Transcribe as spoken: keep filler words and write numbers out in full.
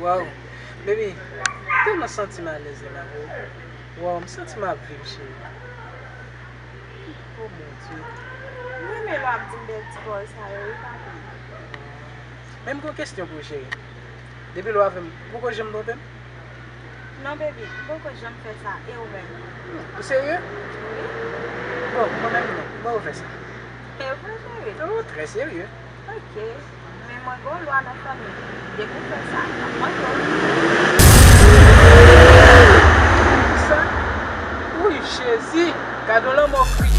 Waw, baby, m tèlman santi m alèz la, bro. Waw, m santi m ap viv, cheri. Oh, mon Dieu. M renmen lè w ap di m bèl ti pawòl sa yo, wi, papi. Men m gen yon kesyon pou ou, cheri. Depi lè w avè m, ou poko janm twonpe m? Non, baby, m poko janm fè sa. E ou menm? Ou serye? Wi. Bon, mwen menm non, m poko fè sa. E vre, cheri? Oh, trè serye. Ok. Men mwen gen yon lwa nan fanmi. Depi w fè sa, m ap manje w. Sa? Wi, Jezi! Gade yon lanmò kri.